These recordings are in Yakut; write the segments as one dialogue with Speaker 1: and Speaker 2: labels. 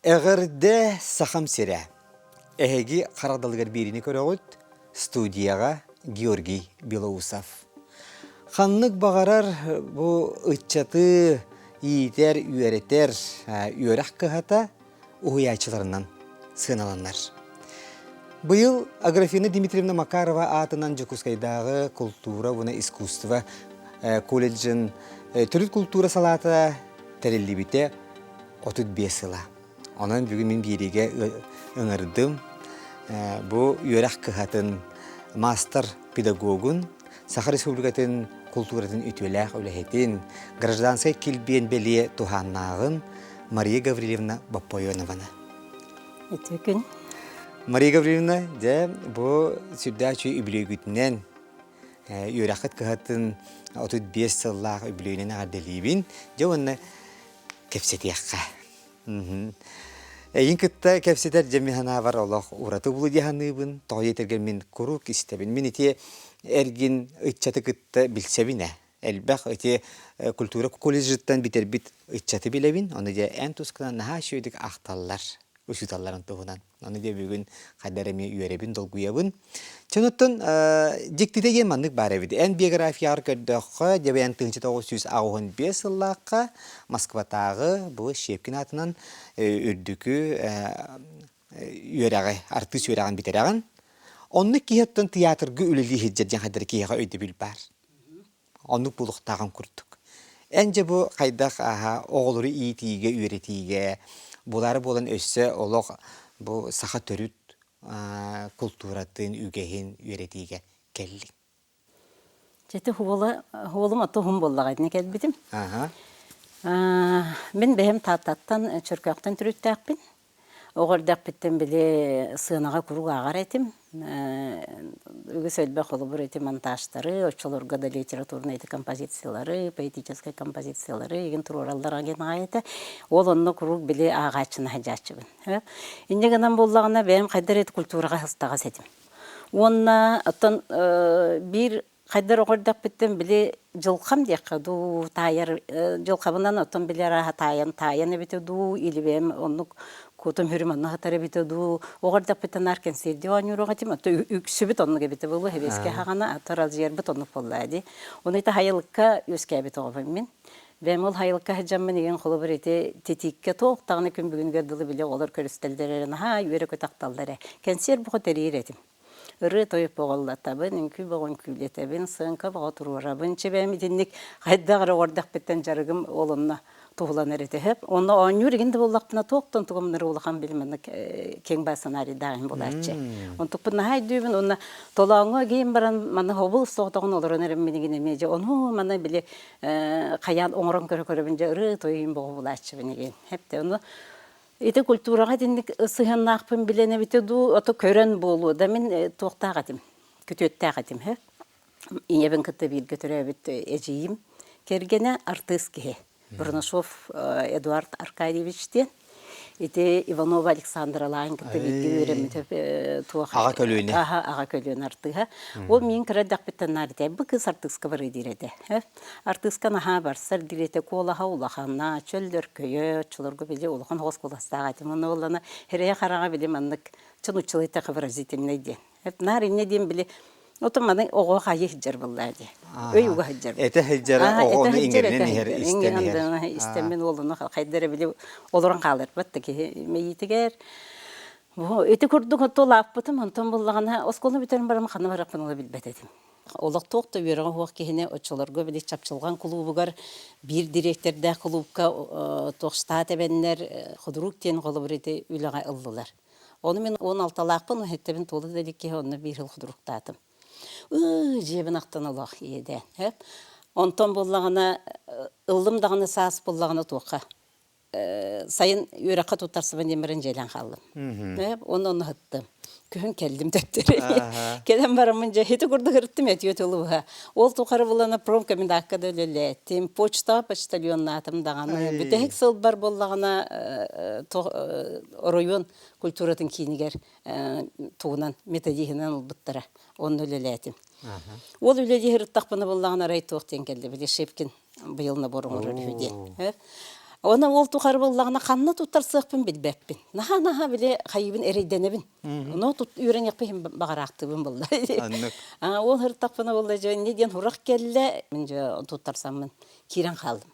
Speaker 1: Эҕэрдэ Сахам сирэ! Эһиги харах далыгар биэриини көрөҕүт, студияҕа Георгий Белоусов. Ханнык баҕарар бу ыччаты иитэр, үөрэтэр үөрэх кыһата уһуйааччыларынан сыаналанар. Быйыл Аграфена Дмитриевна Макарова аатынан Дьокуускайдааҕы култуура уонна искусство колледжын төрүт култуура салаата тэриллибитэ 35 сыла. Онон бүгүн мин биэриигэ ыҥырдым. Бу үөрэх кыһатын маастар педагогун, Саха Республикатын култууратын үтүөлээх үлэһитин, гражданскай килбиэн бэлиэ туһааннааҕын Мария Гаврильевна Боппойонованы.
Speaker 2: Үтүө күн.
Speaker 1: Мария Гаврильевна, дьэ, бу сүрдээх үчүгэй үбүлүөйгүтүнэн үөрэххит кыһатын 35 сыллаах үбүлүөйүнэн эҕэрдэлиибин. Дьэ уонна кэпсэтиэххэ. Эйин кытта кэпсэтэр дьэ мин санаабар олох ураты булу дии саныыбын. Тоҕо диэтэргэ мин куруук истэбин. Мин ити эргин ыччаты кытта билсэбин ээ. Элбэх ити культура колледжыттан бүтэрбит ыччаты билэбин. Ону дьэ эн тускунан наһаа үчүгэйдик ахталлар учууталларын туһунан. Ону дьэ бүгүн хайдах эрэ эмиэ үөрэбин, долгуйабын. Чонуттан дьиктитэ диэн маннык баар эбит. Эн биографияҕар көрдөххө, дьэ бэйэн 1985 сыллаахха Москватааҕы бу Щепкин аатынан үрдүкү үөрэҕи, артыыс үөрэҕин бүтэрэҕин. Оннук киһи оттон театрга үлэлии сылдьар диэн хайдах киһиэхэ өйдөбүл баар. Оннук буолуохтааҕын курдук. Эн дьэ бу хайдах аһа оҕолору иитиигэ, үөрэтиигэ булаары буолан өссө олох бу саха төрүт култууратын, үгэһин үөрэтиигэ кэллиҥ?
Speaker 2: Дьэ уола уолум ото уһун буоллаҕа итини кэлбитим. Мин бэйэм Тааттаттан Чөркөөхтөн төрүттээхпин. Оҕо эрдэхпиттэн били сыанаҕа куруук ааҕар этим. Үгүс элбэх холобур ити монтажтары, оччолорго да литературнай ити композициялары, поэтическай композициялары игин туруораллар диэн аҕай этэ. Ол онно куруук били ааҕааччыны сылдьааччыбын. Инньэ гынан буоллаҕына бэйэм хайдах эрэ культураҕа сыстаҕас этим. Уонна оттон биир хайдар оҕо эрдэхпиттэн били дьылхам диэххэ дуу таайар дьылхабынан оттон били арааһа таайан таайан эбитэ дуу или бэйэм оннук кутум хүрүм онно сытар эбитэ дуу оҕо эрдэхпиттэн наар кэнсиэрдии оонньуур этим оттон үксүбүт оннук эбитэ буолуо сэбиэскэй хаҕана аттар алжиярбыт оннук буоллаа дии ону ити хайылыкка үөскээбит оҕобун мин бэйэм ол хайылыкка сылдьаммын игин холобур ити титииккэ туох даҕаны күн бүгүнүгэр дылы били оҕолор көрүстэллэр эрэ наһаа үөрэ-көтө ахталлар ээ кэнсиэр бөҕө тэрийэр этим Ырыа-тойук боҕоллатабын, үҥкүү бөҕө үҥкүүлэтэбин, сыаҥка бөҕө туруорабын. Чэбэм итинник хайдах эрэ оҕордохпуттан дьарыгым ол онно туһуланар этэ сөп. Онно оонньуур игин да буоллахпына туохтан тугумнары улахан били маннык киэҥ баа сценарийдаах буолааччы. Онтукпун наһаа өйдүүбүн уонна толооҥҥо киин баран манна хобул соҕотоҕун олорон эрэн минигин эмиэ дьэ ону маны били хайаан оҥорон көрө-көрөбүн дьэ ырыа-тойугун бөҕө булааччыбын игин. Хэпте ону Ити культураҕа итинник сыһыаннаахпын билэн эбитэ дуу, ото көрөн буолуо да мин туохтаах этим, күтүөттээх этим һэ. Ийэбин кытта бииргэ төрөөбүт эдьиийим кэргэнэ артыыс киһи. Бурнашов Эдуард Аркадьевич диэн. Ити Иванова Александралаан кытта бииргэ үөрэммит туох
Speaker 1: Аҕа көлүөнэ.
Speaker 2: Аха, аҕа көлүөнэ артыыһа. Ол мин кыра эрдэхпиттэн наар этэ, бу кыыс артыыска барыы диир этэ. Артыыска наһаа барсар дириэтэ куолаһа улахана, чөллөркөйө, оччолорго били улахан оҕус куоластаах этим. Онно буоллана хирэйэ хараҕа били маннык чын уччулайта выразительный диэн. Наар инньэ диэн били отон маны оҕо хайы сылдьар буоллаа дии. Өй уга сылдьар.
Speaker 1: Этэ сылдьара оҕону иҥэринэн иһэр, истэн иһэр.
Speaker 2: Истэммин уолуну хайда эрэ били олорон хааларбат да киһи мэйиитигэр. Ити курдук отто улааппытым, онтон буллаҕына оскуола бүтэрэн баран ханна барарбын ыла билбэт этим. Олох туох да үөрэҕэ суох киһини оччолорго били Чапчылҕан кулуубугар биир дириэктэрдээх кулуупка туох штат эбэннэр худрук диэн холобур ити үлэҕэ ыллылар. Ону мин 16-лаахпын, иһиттэбин туола да илик киһи онно биир сыл худруктаатым. Ыы, дьиэбин ахтан олох иэдээн. Онтон буоллаҕына ыллым даҕаны саас буоллаҕына туохха. Сайын үөрэххэ туттарсыбын диэн баран дьиэлээн хааллым. Онно онно сыттым. Күһүн кэллим төттөрү. Кэлэн бараммын дьэ ити курдук ырыттым этиэ тылы Ол тухары булана промкомендакка да үлэлээтим, почтаҕа почтальоннаатым даҕаны. Бүтэһик сылбар буоллаҕына оройуон культуратын киинигэр тугунан методиһынан ылбыттара. Онно үлэлээтим. Ол үлэлии сырыттахпына буоллаҕына арай туох диэн кэллэ били Шипкин быйыл набор оҥорор үһү диэн. Оны ол тухары буоллаҕына ханна туттарсыахпын билбэппин. Наһаа-наһаа били хайыыбын эрэйдэнэбин. Ону тут үөрэниэхпин баҕараахтыыбын булла. Ол һыртахпына буолла дьэ инньэ диэн сурах кэллэ. Мин дьэ туттарсаммын киирэн хааллым.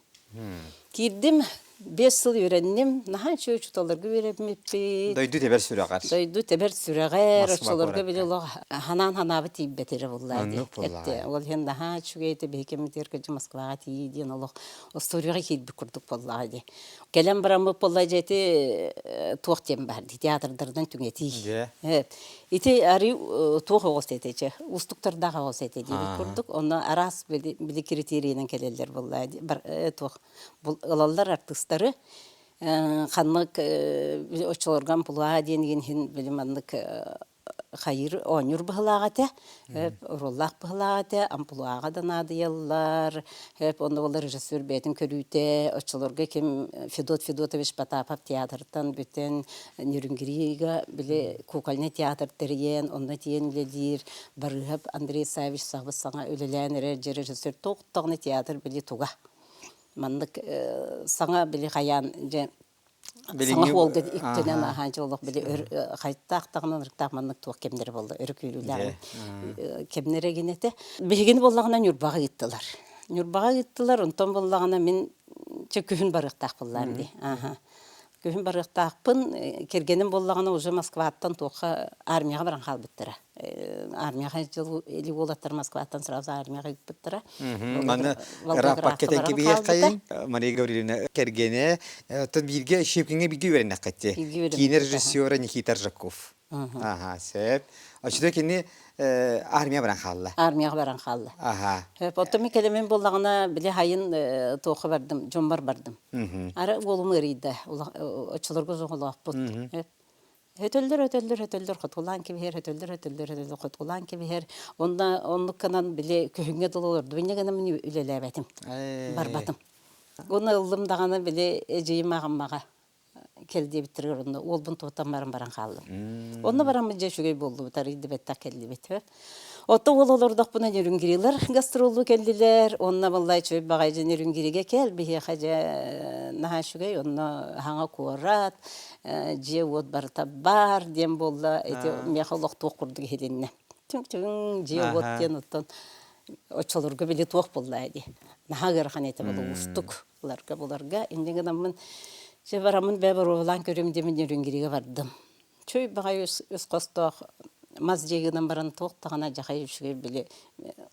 Speaker 2: Киирдим, 5 сыл үөрэнним. Наһаа үчүгэй учууталларга үөрэммиппит.
Speaker 1: Дойду тэбэр сүрэҕэр.
Speaker 2: Дойду тэбэр сүрэҕэр, оччолорго били олох ханаан ханаабы тиийбэт эрэ буллаа дии. Этте. Ол иһин наһаа үчүгэй этэ биһиги кэммитигэр кырдьы Москваҕа тиийии диэн олох остуоруйаҕа киирбит курдук буоллаҕа дии. Кэлэн бараммыт буолла дьэ ити туох диэн баар дии театрдарынан түҥэтии. Ити арыы туох оҕус этэ чэ уустуктардаах оҕус этэ диэбит курдук. Онно араас били, били критерийинэн кэлэллэр буолла туох ылаллар артыыстары ханнык оччолорго амплуа диэн иһин били маннык хайыыр оонньуур быһылаах этэ оруоллаах быһылаах этэ амплуаҕа да наадыйаллар онно буолар режиссер бэйэтин көрүүтэ оччолорго ким Федот Федотович Потапов театртан бүтэн Нерюнгрига били кукольный театр тэрийэн онно тиийэн үлэлиир Барыыһап Андрей Савич сабыс саҥа үлэлээн эрэр дьэ режиссер туох театр били туга маннык саҥа били хайаан дьэ саҥа суолга үктэнэн ааһаан дьэ олох били өр хайтаах даҕаны ынырыктаах маннык туох кэмнэрэ буолла өрө күүрүүлээх кэмнэрэ гин этэ биһигини буоллаҕына Ньурбаҕа ыыттылар Ньурбаҕа ыыттылар онтон буоллаҕына мин чэ күһүн барыахтаах буоллаам дии аха Күһүн барыахтаахпын, кэргэним буоллаҕына уже Москваттан туохха армияҕа баран хаалбыттара. Армияҕа дьыл или уолаттар Москваттан сразу армияҕа ыыппыттара.
Speaker 1: Маны раппакка кэбиһиэххэйин Мария Гаврильевна кэргэнэ оттон бииргэ Щепкиҥҥэ бииргэ үөрэннэххит Киинэ режиссера Никита Ржаков. Аха, сөп. Оччото кини армия баран хаалла.
Speaker 2: Армияҕа баран хаалла.
Speaker 1: Аха.
Speaker 2: Оттон мин кэлэмин буоллаҕына, били хайын туохха бардым, дьоммор бардым. Ара уолум ыарыйда, оччолорго оҕолоохпут. Өтөллөр, өтөллөр, өтөллөр, хотулаан кэбиһэр, өтөллөр, өтөллөр, өтөллөр, хотулаан кэбиһэр. Онно оннук гынан били күһүҥҥэ дылы олордум. Инньэ гынан мин үлэлээбэтим. Барбатым. Уонна ыллым даҕаны били эдьиийим аҕаммаҕа кэл диэбиттэригэр онно уолбун туоттан баран баран хааллым. Онно бараммыт дьэ үчүгэй буоллубут, арыйды бэттэх кэллибит. Отто уол олордохпуна Нерюнгрилар гастроллуу кэллилэр. Онно баллай үчүгэй баҕайы дьэ Нерюнгригэ кэл, биһиэхэ дьэ наһаа үчүгэй, онно хаҥа куорат, дьиэ-уот барыта баар диэн буолла. Ити миэхэ олох туох курдук иһилиннэ. Түҥ-түҥ дьиэ-уот диэн оттон оччолорго били туох буолла дии. Наһаа ыарахан этэ буолла уустук. Ыларга буларга инньэ гынаммын дьэ бараммын бээ боруобалаан көрүм диэмин Нерюнгригэ бардым. Чүй баҕайы үс хостоох мас дьиэ гынан баран туох даҕаны дьахай үчүгэй били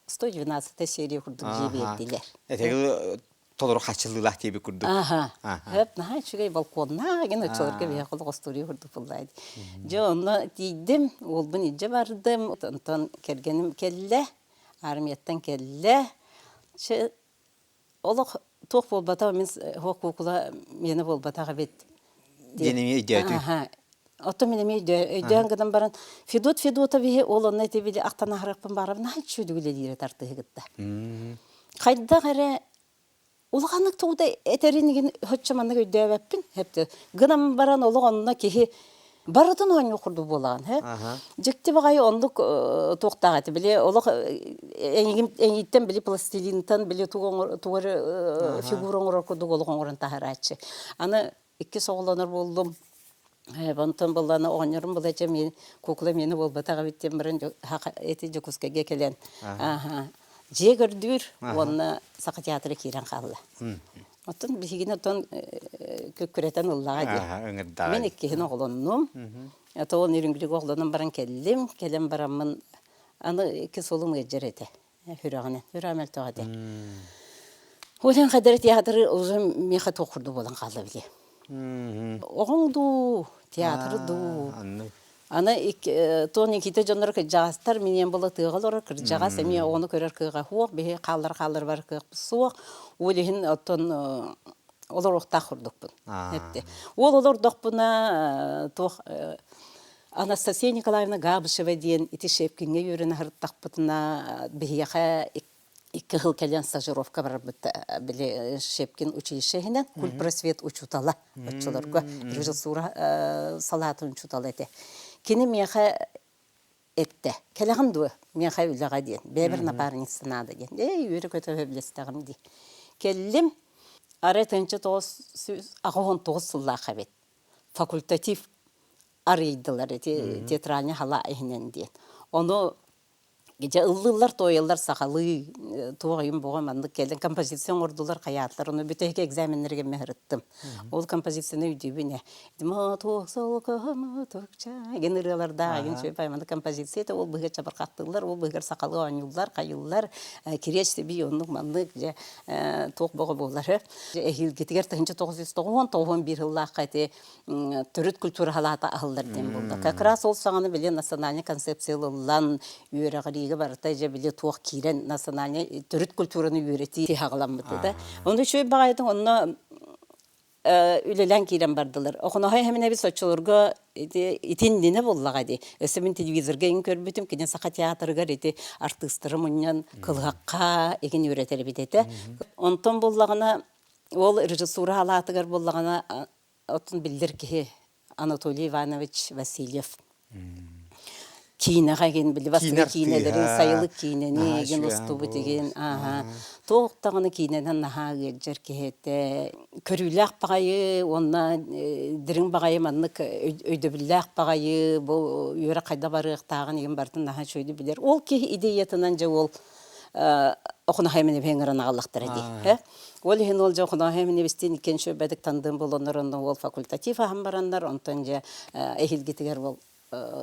Speaker 2: 112 серия курдук дьиэ биэрдилэр.
Speaker 1: Этэги толору хаччылыылаах диэбит курдук.
Speaker 2: Аха. Хөп наһаа үчүгэй балконнаах гин оччолорго биһиэхэ олох остуоруйа курдук буллаа. Дьэ онно тиийдим, уолбун илдьэ бардым, онтон кэргэним кэллэ, армияттан кэллэ. Чэ Олох туох буолбатах мин суох куукула миэнэ буолбатах эбит
Speaker 1: диэн эмиэ өйдөөтүҥ.
Speaker 2: Аха. Оттон мин эмиэ өйдөөн гынан баран Федот Федотовиһы ол онно ити били ахтан аһарыахпын баарабын наһаа үчүгэй үлэлиирэ тартыһы кытта. Хайдах эрэ улаханнык тугу да этэрин игин соччо маннык өйдөөбөппүн. Гынан баран олох онно киһи барытын оонньуу курдук буолаҕын һэ дьикти баҕайы оннук туохтаах этэ били олох эйигин эйииттэн били пластилинтан били тугу тугу эрэ фигура оҥорор курдук олох оҥорон таһарааччы аны иккис оҕолонор буоллум онтон буоллаана оҕонньорум была дьэ миэн куукула миэнэ буолбатах эбит диэн баран эти Дьокуускайга кэлэн дьиэ көрдүүр уонна Саха театра киирэн хаалла Оттон биһигини оттон күккүрэтэн ыллаҕа дии.
Speaker 1: Ыҥырдаҕа.
Speaker 2: Мин иккиһин оҕолоннум. Это ол Нерюнгригэ оҕолонон баран кэллим. Кэлэн бараммын аны икки суолум ыалдьар этэ. Сүрэҕинэн. Сүрэҕим мөлтөх этэ. Ол иһин хайдары театры уже миэхэ туох курдук буолан хаалла били. Оҕоҥ дуу, театр дуу. Аны туон Никита дьонноро кырдьаҕастар миниэн була тыаҕа олорор кырдьаҕас эмиэ оҕону көрөр кыаҕа суох биһи хааллар хааллар бар кыахпыт суох ол иһин оттон. олоруохтаах курдукпун. Этте. Ол олордохпуна туох Анастасия Николаевна Габышева диэн ити Шепкиҥҥэ үөрэнэ сырыттахпытына биһиэхэ икки сыл кэлэн стажировка барарбыт били Шепкин училище иһинэн культпросвет учуутала оччолорго режиссура салаатын учуутала этэ. Кини миэхэ эттэ. Кэлэҕин дуо? Миэхэ үлэҕэ диэн. Бэйэбэр напарница наада диэн. Эй, үөрэ-көтө сөбүлэстэҕим дии. Кэллим. Арай 1989 сыллаах эбит. Факультатив арыйдылар ити театральный хала иһинэн диэн. Ону Дьэ ыллыыллар, туойаллар сахалыы, туох ыйым буҕа маннык кэлэн композиция оҥордулар, хайаатылар. Ону бүтэһик экзаменнэргэ мөһөрүттым. Ол композицияны өйдүүбүн ээ. Ген ырыалардаах ген сүөпай маннык композиция это ол быһыгар чабырҕахтыыллар, ол быһыгар сахалыы оонньууллар, хайыыллар, кириэс сибии оннук маннык дьэ туох боҕо буолар. Эһиилгитигэр 1991 сыллаахха ити төрүт культура халаата аһыллар диэн буолла. Как раз ол саҕана били национальный концепция ылыллан, үөрэҕириигэ барыта дьэ били туох киирэн национальный төрүт культураны үөрэтии тиһаҕаламмыта да. Ону үчүгэй баҕайытын онно үлэлээн киирэн бардылар. Охоноһой Хэминэбис оччолорго ити итиннинэ буоллаҕа дии. Өссө мин телевизорга иҥ көрбүтүм, кини Саха театрыгар ити артыыстары мунньан кылыһахха игин үөрэтэр эбит этэ. Онтон буоллаҕына ол режиссура халаатыгар буоллаҕына Оттон биллэр киһи Анатолий Иванович Васильев. Киинэҕэ игин били бастакы киинэлэрин сайылык киинэни игин устубут игин ааһа туох даҕаны киинэнэн наһаа ыалдьар киһи этэ көрүүлээх баҕайы уонна дириҥ баҕайы маннык өйдөбүллээх баҕайы бу үөрэх хайда барыахтааҕын игин барытын наһаа үчүгэйдик билэр ол киһи идеятынан дьэ ол Охоноһой ыҥыран аҕаллахтара дии. Ол иһин ол дьэ Охоноһой минибистиин иккиэн үчүгэйдик тандым буланнар онно уол факультатив аһан бараннар онтон дьэ эһиилгитигэр ол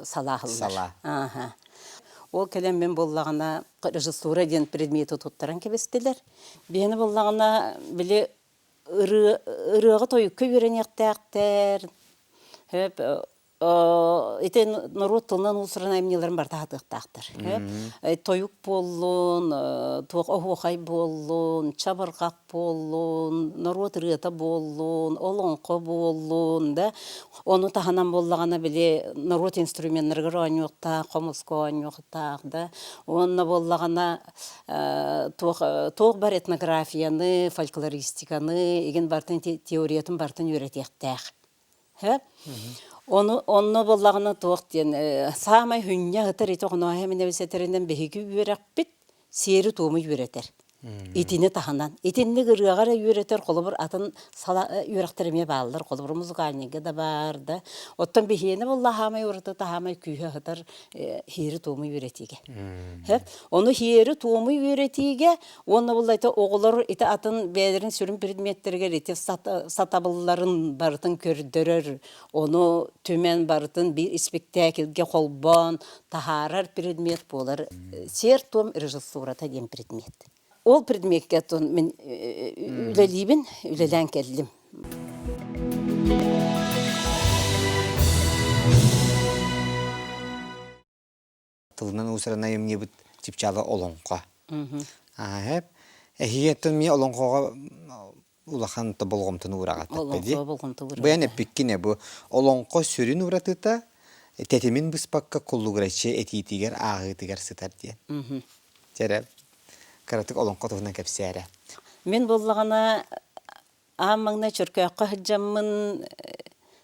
Speaker 2: салааһыллар. Ааха. Ол кэлэн мин буоллаҕына режиссура диэн предмети туттаран кэбистилэр. Биһини буоллаҕына били ырыа ырыаҕа тойукка үөрэниэхтээхтэр. Хөп Ити норуот тылынан уус-уран айымньыларын барыта хатыахтаахтар. Тойук буоллун, туох оһуохай буоллун, чабырҕах буоллун, норуот ырыата буоллун, олоҥхо буоллун да ону таһынан буоллаҕына били норуот инструменнарыгар оонньуохтаах, хомуска оонньуохтаах да уонна буоллаҕына туох туох бар этнографияны, фольклористиканы игин барытын теориятын барытын үөрэтиэхтээх. Ону онно буоллаҕына туох диэн саамай хүнньэ ыһытар ити оҕонооһо эминэбис этэринэн биһиги үөрэхпит сиэри-туому үөрэтэр. Итини таһынан. Итинник ырыаҕа эрэ үөрэтэр, холобур, атын сала үөрэхтэр эмиэ бааллар, холобур, музыкальныйга да баар да. Оттон биһиэнэ буолла хаамай уратыта хаамай күүһэ ыһытар сиэри-туому үөрэтиигэ. Ону сиэри-туому үөрэтиигэ Уонна буолла ити оҕолор ити атын бэйэлэрин сүрүн предметтэригэр ити сатабылларын барытын көрдөрөр, ону түмэн барытын биир испиктээкилгэ холбоон таһаарар предмет буолар сиэр-туом режиссурата диэн предмет. Ол предмеккэ мин үлэлиибин, үлэлээн кэллим.
Speaker 1: Тылынан уусуран айымньыбыт чыпчаала олоҥхо. Ааһап эһиги ми олоҥхоҕо улахан болҕомтону уураҕаттаппа дии. Бу эн эппиккин бу олоҥхо сүрүн уратыта тэтимин быспакка куллугураччы этиитигэр ааҕыытыгар сытар диэн. Чэрэ кыратык олоҥхо туһунан кэпсээрэ.
Speaker 2: Мин буоллаҕына Аан маҥнай Чөркөөххө сылдьаммын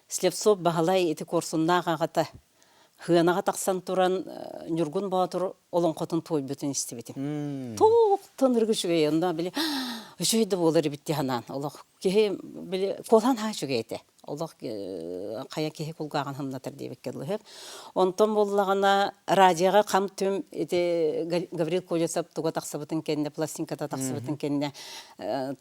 Speaker 2: Слепцов Баһылай ити куорсуннаах аҕата Хыанаҕа тахсан туран Ньургун Боотур олоҥхотун туойбутун истибитим. Туохтан ырыгы үчүгэй онно били үчүгэй да буолар эбит дии санаан олох киһи били куолаан аһаа үчүгэй этэ. Олох хайа киһи кулгааҕын хымнатар диэбиккэ дылы. Онтон буоллаҕына радиоҕа хам-түм ити Гаврил Колесов туга тахсыбытын кэннэ, пластинката тахсыбытын кэннэ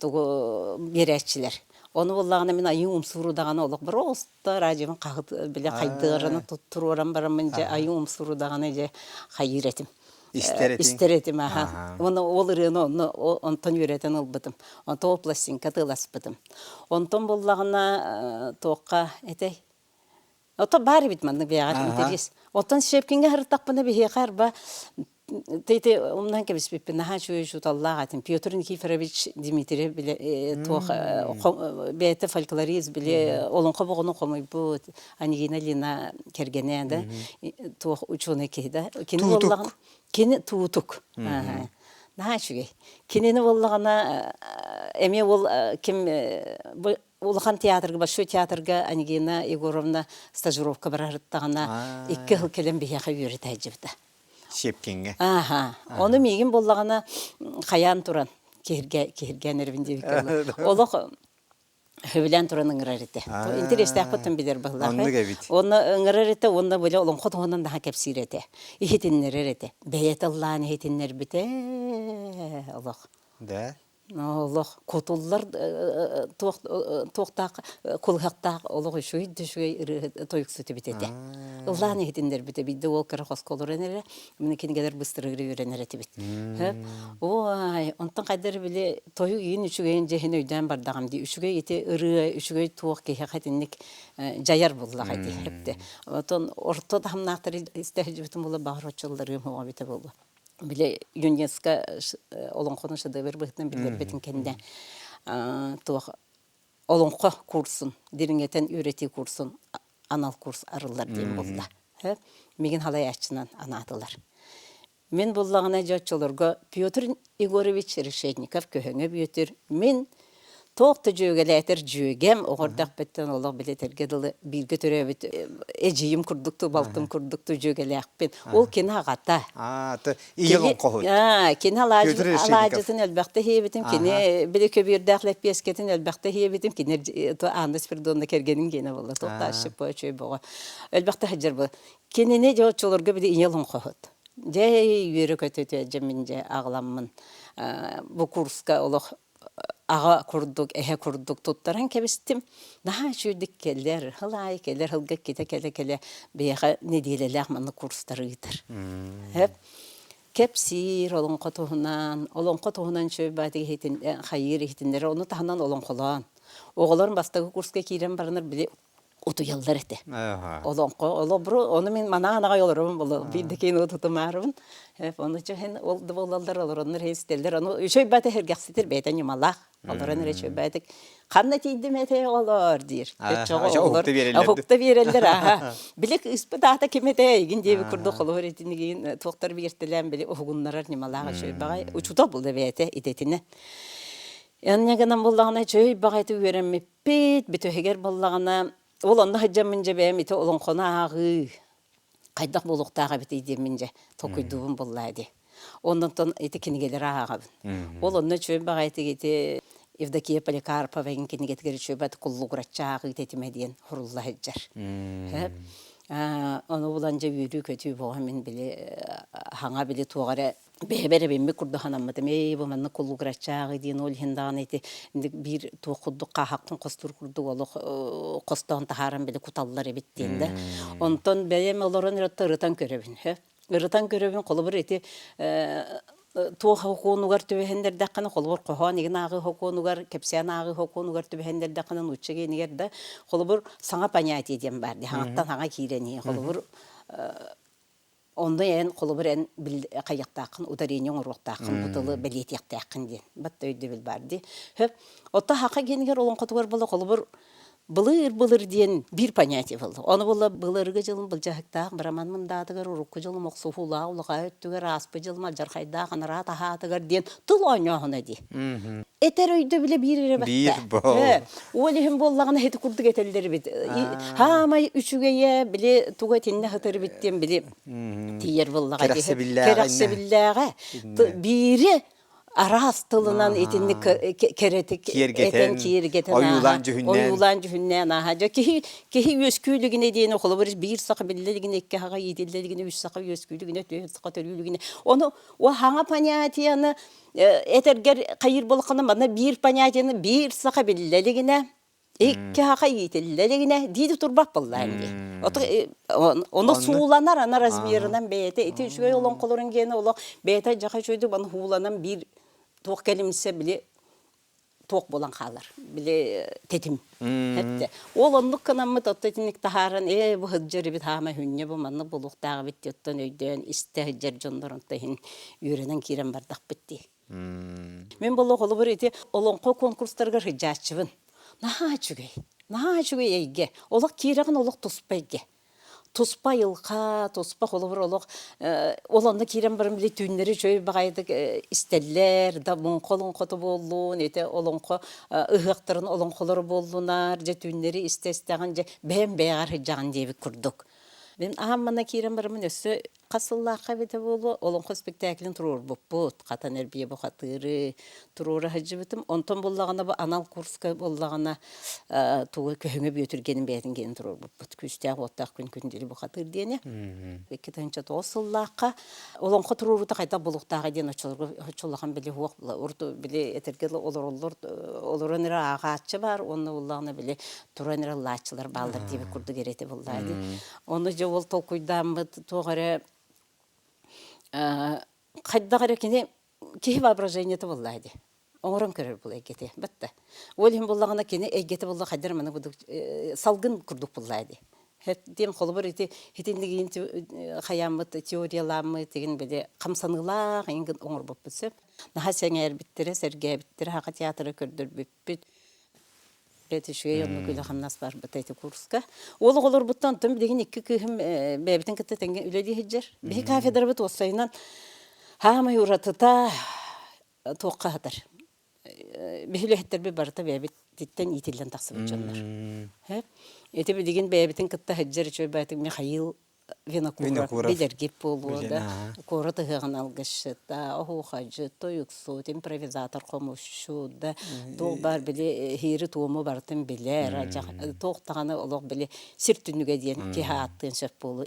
Speaker 2: тугу биэрээччилэр. Ону буоллаҕына мин айыы умсууру даҕаны олох просто радиобын хаһыт бile хайдыараны туруоран бараммын дьэ айыы умсууру даҕаны дьэ хайыыр этим.
Speaker 1: Истэр этиҥ.
Speaker 2: Истэр этим аха. Уонна ол ырыаны онно онтон үөрэтэн ылбытым. Онтон ол пластинка тыласпытым. Онтон буллаҕына туохха этэй? Ото баар эбит маннык бэйэҕэр интэриэс. Оттон Щепкиҥҥэ сырыттахпына биһиэхэ арба. Ити умнан кэбиспиппин наһаа үчүгэй учууталлаах этим. Петр Никифорович Дмитриев били туох бэйэтэ фольклорист били олоҥхо боҕону хомуйбут Анегина Лина кэргэнэ да туох учуонай киһи да. Кини буоллаҕына кини туутук. Наһаа үчүгэй. Кинини буоллаҕына эмиэ ол ким улахан театрга, Большой театрга Анегина Егоровна стажировка барарыттаҕына икки сыл кэлэн биһиэхэ үөрэтэ сылдьыбыта.
Speaker 1: Щепкиҥҥэ.
Speaker 2: Ааха. Ону миигин буллаҕына хайаан туран киһиргэ киһиргээн эрэбин диэбиккэ олох сөбүлээн туран ыҥырар этэ. Интэриэстээхпиттэн билэр быһылаах.
Speaker 1: Оннук эбит.
Speaker 2: Уонна ыҥырар этэ уонна били олоҥхо туһунан наһаа кэпсиир этэ. Иһитиннэрэр этэ. Бэйэтэ ыллаан иһитиннэрбитэ олох.
Speaker 1: Да.
Speaker 2: Олох кутуллар туох туохтаах кулуһахтаах олох үчүгэй да үчүгэй ырыаһыт тойуксут эбит этэ. Ыллаан иһитиннэрбитэ биирдэ уол кыра хоско олорон эрэ мин кинигэлэр быстарыгар үөрэнэр этибит. Ой, онтон хайдар били тойук иин үчүгэйин дьэһин өйдөөн бардаҕым дии. Үчүгэй ити ырыа, үчүгэй туох киһиэхэ итинник дьайар буллаҕа ити. Эпте. Отон орто таһымнаахтары истэ сылдьыбытым буолла баҕар оччолларыым оҕо эбитэ буолуо. Били ЮНЕСКО олоҥхону шедевр быһыытынан биллэрбитин кэннэ туох олоҥхо курсун дириҥэтэн үөрэтии курсун анал курс арыллар диэн булла. Мигин халайааччынан анаатылар. Мин буллаҕына дьэ оччолорго Петр Егорович Решетников көһөҥө Бүөтүр мин Туох да дьүөгэлээтэр дьүөгэм, оҕо эрдэхпиттэн олох билэтэргэ дылы бииргэ төрөөбүт эдьиийим курдук ту, балтым курдук ту дьүөгэлээхпин. Ол кини аҕата.
Speaker 1: Аа, ийэ олоҥхоһут.
Speaker 2: Кини алаадьытын элбэхтэ иһиэбитим, кини били көбүөрдээх лэппиэскэтин элбэхтэ иһиэбитим, кини Анна Спиридоновна кэргэнин гиэнэ буолла, туох да ащыппа үчүгэй боҕо. Элбэхтэ сылдьар буолла. Кинини дьэ оччолорго били ийэ олоҥхоһут. Дьэ үөрэ-көтө дьэ мин дьэ аҕаламмын бу курска олох аҕа курдук, эһэ курдук туттаран кэбистим. Наһаа үчүгэйдик кэлэр, сыл аайы кэлэр, сылга иккитэ кэлэ-кэлэ биһиэхэ нэдиэлэлээх маннык курстары ыытар. Сөп. Кэпсиир олоҥхо туһунан, олоҥхо туһунан үчүгэй баатык иһитин, хайыыр иһитиннэрэр, ону таһынан олоҥхолоон. Оҕолорум бастакы курска киирэн бараннар били утуйаллар этэ. Олоҥхо олобру ону мин манаан аҕай олоробун боло биир да киин утутумаарыбын. Ону чэһин ол да буолаллар олороннор истэллэр. Ону үчүгэй баата сэргэхситэр бэйэтэ ньымалаах. Олорон эрэ үчүгэй баатык ханна тиийдим этэ оҕолоор диир. Оччоҕо оҕолор уһукта биэрэллэр аха. Били кыыспыт аата ким этэ эйигин диэбит курдук холобур итинигин туохтар биэртэлээн били уһугуннарар ньымалаах үчүгэй баҕай учуутал буолла бэйэтэ идэтинэн. Инньэ гынан буоллаҕына үчүгэй баҕайытык үөрэммиппит Бүтэһигэр буоллаҕына, ол онно сылдьаммын дьэ бэйэм ити олоҥхону ааҕыы хайдах буолуохтаах эбитий диэммин дьэ толкуйдуубун буоллаа дии. Оннуттан ити кинигэлэри ааҕабын. Ол онно үчүгэй баҕайытык ити Евдокия Поликарпова игин кинигэтигэр үчүгэй баҕайытык куллугураччы ааҕыы тэтимэ диэн сурулла сылдьар. Ону булан дьэ үөрүү-көтүү буолан мин били хаҥа били туох эрэ бэйэбэр эбиммит курдук санаммытым. Эй, бу маннык куллугураччааҕы диэн ол иһин даҕаны ити биир туох курдук хааһахтан хостуур курдук олох хостоон таһааран били куталлар эбит диэн да. Онтон бэйэм олорон эрэ ырытан көрөбүн. Ырытан көрөбүн, холобур ити туох хокуонугар түбэһиннэрдэххинэ, холобур хоһоон игин ааҕыы хокуонугар, кэпсээн ааҕыы хокуонугар түбэһиннэрдэххинэ, нуучча гиэнигэр да, холобур, саҥа понятие диэн баар дии, хаҥаттан хаҥа киирэн иһи, холобур, Онно эн, холобур, эн хайыахтааххын, ударение оҥоруохтааххын, бу тылы бэлиэтиэхтээххин диэн. Батта өйдөбүл баар дии. Хөп. Отто хаха гиэнигэр олоҥхотугар буола холобур былыр-былыр диэн биир понятие буолла. Ону буолла былыргы дьылым былдьаһыктаах быраман мындаатыгар урукку дьылым охсуһуулаах улаҕаа өттүгэр ааспыт дьылым алдьархайдаах анараа таһаатыгар диэн тыл оонньооһуна дии. Этэр өйдөбүлэ биир эрэ
Speaker 1: Биир
Speaker 2: батта.
Speaker 1: бол.
Speaker 2: Ол иһин буоллаҕына ити курдук этэллэр эбит. Хаамай үчүгэйэ били туга итиннэ сытар эбит диэн били тиийэр буоллаҕа дии.
Speaker 1: Кэрэхсэбиллээҕэ
Speaker 2: Кэрэхсэбиллээҕэ. Биири араас тылынан итинник кэрэтик этэн киэргэтэн
Speaker 1: ойуулаан дьүһүннээн
Speaker 2: ойуулаан дьүһүннээн ааһа. Дьэ киһи киһи үөскүүлүгүнэ диэни холобур биир саха биллэ илигинэ икки хаҕа иитиллэ илигинэ үс саха үөскүүлүгүнэ түөрт саха төрүүлүгүнэ ону о хаҥа понятиены этэргэр хайыыр буолаххына манна биир понятиены биир саха биллэ илигинэ икки саха иитиллэ илигинэ дии турбат буоллаан дии. Ону сууланар ана размерынан бэйэтэ ити үчүгэй олоҥхолорун гиэнэ олох бэйэтэ дьаха үчүгэйдик аны һууланан биир туох кэлимсэ били. туох буолан хаалар, били тэтим. Эттэ. Ол оннук гынаммыт отто итинник таһааран, ээ бу сылдьар эбит хаама хүнньэ бу маннык буолуохтаах эбит диэттэн өйдөөн истэ сылдьар дьоннор онто иһин үөрэнэн киирэн бардахпыт дии. Мин боло холобур ити олоҥхо конкурстарыгар сылдьааччыбын. Наһаа үчүгэй. Наһаа үчүгэй эйгэ. Олох киирэҕин олох туспа эйгэ. Туспа айылҕа, туспа холобур олох ол онно киирэн баран били түүннэри үчүгэй баҕайытык истэллэр, да муҥха олоҥхото буоллун, ити олоҥхо ыһыахтарын олоҥхолоро буоллунар, дьэ түүннэри истэ-истэҕин дьэ бэйэм бэйэҕэр сылдьаҕын диэбит курдук. Мин аһам манна киирэн бараммын өссө хас сыллаахха эбитэ буолуо, олоҥхо спектаклин туруорбуппут. Хатан эрбийэ бухатыыры туруора сылдьыбытым. Онтон буллаҕына бу анал курска буоллаҕына тугу көһөҥө Бүөтүргэнин бэйэтин гиэнин туруорбуппут. Күүстээх уоттаах күн күндүлү бухатыыр диэни. 2009 сыллаахха олоҥхо туруоруута хайдах булуохтааҕый диэн оччолорго оччолохон били уох урут били этэргэ олороллор олорон эрэ ааҕааччы баар уонна буллаҕына били туран эрэ ыллааччылар бааллар диэбит курдук эрэти буллаа дии. Ону дьэ ол толкуйдааммыт туох эрэ хайдах эрэ кини киһи воображениета буоллаа дии. Оҥорон көрөр бул эйгэтэ. Батта. Ол иһин буллаҕына кини эйгэтэ булла хайдар маны курдук салгын курдук буллаа дии. Диэн холобур ити итиннигин хайааммыт теориялааммыт тигин били хамсаныылаах иҥин оҥорбуппут сөп. Наһаа сэҥээрбиттэрэ, сэргээбиттэрэ, хака театры көрдөрбүппүт. Бэт үчүгэй оннук үлэ-хамнас барбыта ити курска. Уол оҕолорбуттан онтон билигин икки кыыһым бэйэбитин кытта тэҥҥэ үлэлии сылдьар. Биһи кафедрабыт уопсайынан хаамай уратыта туохха сытар. Биһи үлэһиттэрбит барыта бэйэбититтэн иитиллэн тахсыбыт дьоннор. Ити билигин бэйэбитин кытта сылдьар үчүгэй баайтык Михаил Винокуров билэргит буолуо да, куорат ыһыаҕын алгысчыта, оһуохайдьыт, тойуксут, импровизатор хомусчут да, туох баар били иһиири-туому барытын билэр, туох даҕаны олох били сир түннүгэ диэн киһи ааттыан сөп буолуо.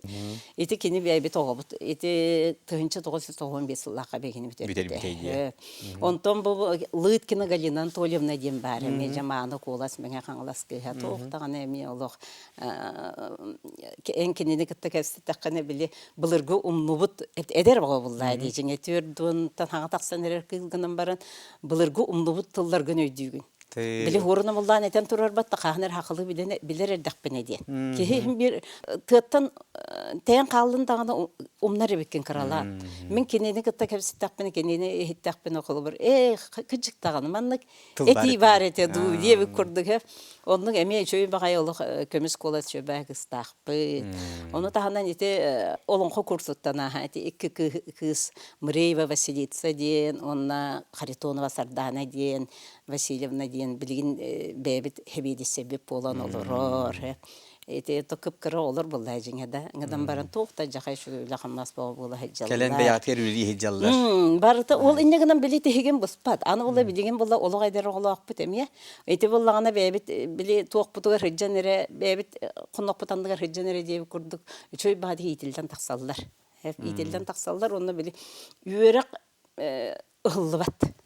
Speaker 2: Ити кини бэйэбит оҕобут, ити 1995 сыллаахха бэйгини бүтэрбитэ. Онтон бу Лыткина Галина Анатольевна диэн баар эмиэ дьамааны куолас Мэҥэ Хаҥалас кыыһа туох даҕаны эмиэ олох эн кинини кытта кэпсэттэххинэ били былыргы умнубут эдэр оҕо буллаа дии дьиҥэ түөрт хаҥа тахсан эрэр кыыл гынан баран былыргы умнубут тылларгын өйдүүгүн. Били хуоруна буллаан этэн турарбат да хаһан эрэ хахылыы билэн билэр эрдэхпинэ диэн. Киһи иһин биир тыаттан тэйэн хааллын даҕаны умнар эбиккин кыралаан. Мин кинини кытта кэпсэттэхпинэ кинини иһиттэхпинэ холобур ээ кыдьык даҕаны маннык этии баар этэ дуу диэбит курдук оннук эмиэ үчүгэй баҕайы олох көмүс куолас үчүгэй кыстаахпыт ону таһынан ити олоҥхо курсуттан ааһа ити икки кыыс Мыреева Василица диэн уонна Харитонова Сардаана диэн Васильевна диэн билигин бэйэбит сэбиэдиссэйбит буолан олорор Ити то кып-кыра олор буолла дьиҥэ да. Ҥадан баран туох да дьахай үчүгэй үлэ-хамнас буола буола сылдьаллар.
Speaker 1: Кэлэн бэйэҕитигэр үлэлии сылдьаллар.
Speaker 2: Барыта ол инньэ гынан били тиһигин быспат. Аны була билигин була олох эдэр оҕолоохпут эмиэ. Ити буоллаҕына бэйэбит били туохпутугар сылдьан эрэ бэйэбит хоннохпут анныгар сылдьан эрэ диэбит курдук үчүгэй баҕайы иитиллэн тахсаллар. Иитиллэн тахсаллар уонна били үөрэх ыһыллыбат.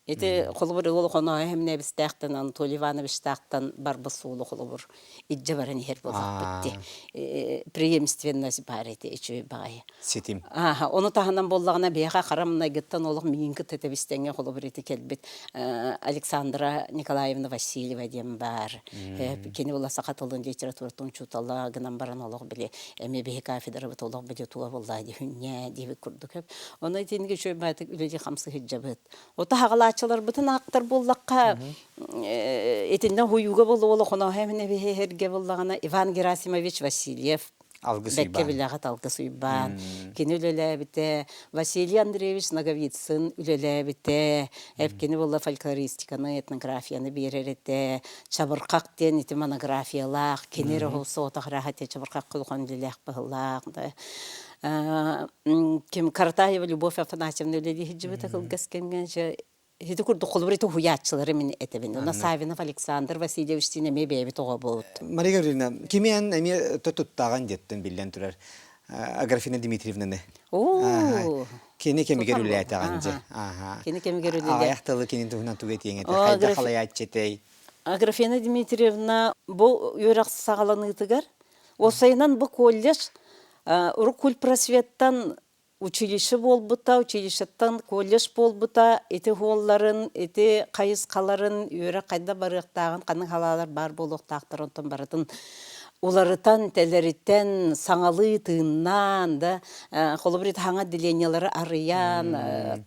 Speaker 2: Ити холобур уол Хонооһо Хэмнэбистээхтэн Анатолий Ивановичтаахтан барбыт суолу холобур илдьэ баран иһэр буоллахпыт дии. Преемственность баар ити үчүгэй баҕайы.
Speaker 1: Ситим.
Speaker 2: Ааха, ону таһынан буоллаҕына биһиэхэ хара маҥнайгыттан олох миигин кытта тэбис-тэҥҥэ холобур ити кэлбит Александра Николаевна Васильева диэн баар. Кини була саха тылын литературатын учуутала гынан баран олох били эмиэ биһи кафедрабыт олох били тула буоллаа дии хүнньээ диэбит курдук. Ону итинник үчүгэй баҕайытык үлэлии-хамсыы сылдьабыт. Ото хаҕалааччыларбытын аахтар буоллахха, итиннэ уһуйууга буолуо Хонооһо эһэргэ буоллаҕына Иван Герасимович Васильев
Speaker 1: Алгыс
Speaker 2: бэккэ
Speaker 1: Уйбаан.
Speaker 2: билэҕит Алгыс Уйбаан. Кини үлэлээбитэ. Василий Андреевич Ноговицын үлэлээбитэ. Эпкини буолла фольклористиканы, этнографияны биэрэр этэ. Чабырҕах диэн ити монографиялаах. Кини эрэ соҕотох ыраах этэ чабырҕахха улахан үлэлээх быһыылаах. Ким Каратаева Любовь Афанасьевна үлэлии сылдьыбыта кылгас кэмҥэ дьэ ити курдук холобур ити уһуйааччылары мин этэбин. Уонна Савинов Александр Васильевичтиин эмиэ бэйэбит оҕобут.
Speaker 1: Мария Гавриловна, кимиэн эмиэ туттааҕын диэттэн биллэн турар Аграфена Дмитриевнаны.
Speaker 2: Оо,
Speaker 1: Кини кэмигэр
Speaker 2: тутан буол.
Speaker 1: үлэлээтэҕин дьэ. Аха.
Speaker 2: Кини кэмигэр үлэлээ.
Speaker 1: Аҕыйах тылы кинин туһунан тугу этиэҥ этэ? Хайдах халайааччы этэй?
Speaker 2: Аграфена Дмитриевна бу үөрэх саҕаланыытыгар уопсайынан бу колледж Уруккульпросветтан Училище буолбута, училищеттан колледж буолбута, ити уолларын, ити хайысхаларын үөрэх хайда барыахтааҕын, ханнык халаалар баар буолуохтаахтар онтон барытын уларытан, тэлэритэн, саҥалыы тыыннаан да, холобур ити хаҥа отделениелары арыйан,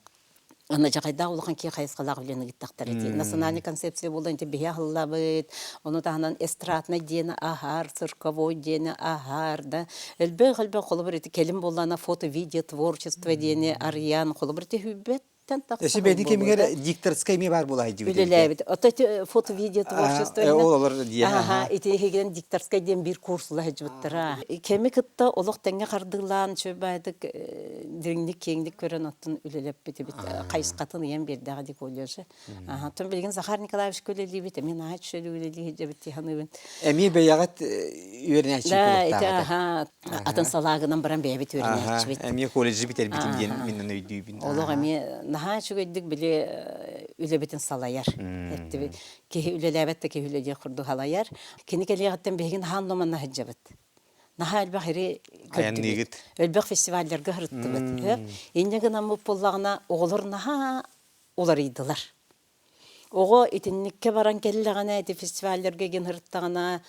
Speaker 2: Аны дьаҕайдаах улахан киһи хайысхалаах үлэни ыыттахтар ити. Национальный концепция буолан ити биһи аһыллабыт, ону таһынан эстраднай диэни аһар, цирковой диэни аһар да. Элбэх-элбэх холобур ити кэлин буоллаана фото-видео творчество диэни арыйан холобур ити сүүрбэттэн тахса
Speaker 1: Өссө бэйэтин кэмигэр дикторскай эмиэ баар буола сылдьыбыт
Speaker 2: үлэлээбит. Ото ити фото-видео творчество
Speaker 1: ол олор диэн.
Speaker 2: Аха, ити иһигинэн дикторскай диэн биир курсула сылдьыбыттара. Кэми кытта олох тэҥҥэ хардыылаан үчүгэй дириҥник киэҥник көрөн оттон үлэлэппит эбит хайысхатын ыйан биэрдэҕэ ди колледжы. Оттон билигин Захар Николаевичка үлэлиибит, эмиэ наһаа үчүгэй үлэлии сылдьабыт дии саныыбын.
Speaker 1: Эмиэ бэйэҕит үөрэнээччи
Speaker 2: Да, ити аха атын салаагынан баран бэйэбит үөрэнээччибит.
Speaker 1: Эмиэ колледжы бүтэрбитим диэн мин ону өйдүүбүн.
Speaker 2: Олох эмиэ наһаа үчүгэйдик били үлэбитин салайар. Эттибит. Киһи үлэлээбэт да киһи үлэлиэх курдук салайар. Кини кэлиэҕиттэн биһиги наһаа онно-манна сылдьабыт. Наһаа элбэх ири көрдүбүт. Элбэх фестивалларга сырыттыбыт. Инньэ гынаммыт буоллаҕына, оҕолор наһаа уларыйдылар. Оҕо итинниккэ баран кэллэҕинэ, ити фестивалларга игин сырыттаҕына,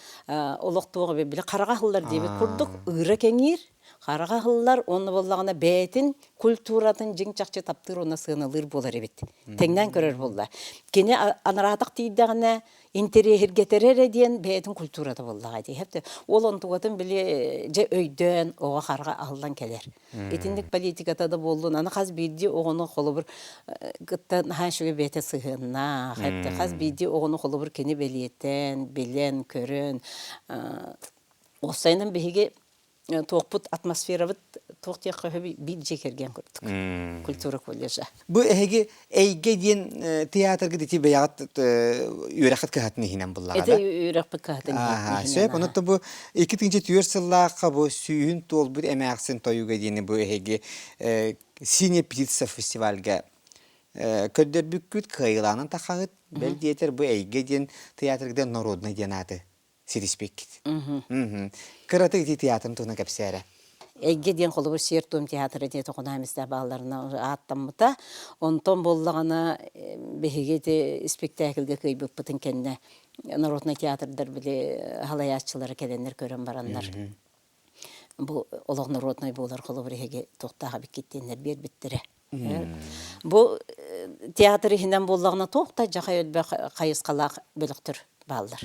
Speaker 2: олох туох эбит били хараҕа аһыллар диэбит курдук ыыра кэҥиир, хараҕа аһыллар уонна буоллаҕына бэйэтин культуратын дьиҥ-чахчы таптыыр уонна сыаналыыр буолар эбит. Тэҥнээн көрөр буолла. Кини анараатах тиийдэҕинэ интэриэһиргэтэрэ эрэ диэн бэйэтин культурата буоллаҕа дии. Хэптэ ол онтугатын били дьэ өйдөөн оҕо хараҕа аһыллан кэлэр. Итинник политиката да буоллун, аны хас биирдии оҕону холобур кытта наһаа үчүгэй бэйэтэ сыһыаннаах. Хэптэ хас биирдии оҕону холобур кини бэлиэтээн, билэн, көрөн уопсайынан биһиги туохпут атмосферабыт туох диэххэ сөбүй биир дьиэ кэргэн курдук культура колледжа.
Speaker 1: Бу эһиги эйгэ диэн театрга ити бэйэҕит үөрэххит кыһатын иһинэн буллаҕа
Speaker 2: да? Ити үөрэхпит кыһатын иһинэн.
Speaker 1: Сөп. Онон бу 2004 сыллаахха бу сүүһүн туолбут эмээхсин тойуга диэни бу эһиги Синяя птица фестивальга көрдөрбүккүт кыайыылаанан тахаҕыт. Бэл диэтэр бу эйгэ диэн театрга народный диэн ааты ситиспиккит. Кыратык ити театрын туһунан кэпсээрэ.
Speaker 2: Эйгэ диэн холобур сиэр-туом театра диэн тохонаамистаах баалларына ааттаммыта. Онтон буоллаҕына биһиги ити испиктээкилгэ кыайбыппытын кэннэ народнай театрдар били халайааччылара кэлэннэр көрөн бараннар бу олох народнай буолар холобур эһиги туохтаах эбиккит диэннэр биэрбиттэрэ. Бу театр иһинэн буоллаҕына туох да дьахай элбэх хайысхалаах бөлөхтөр бааллар.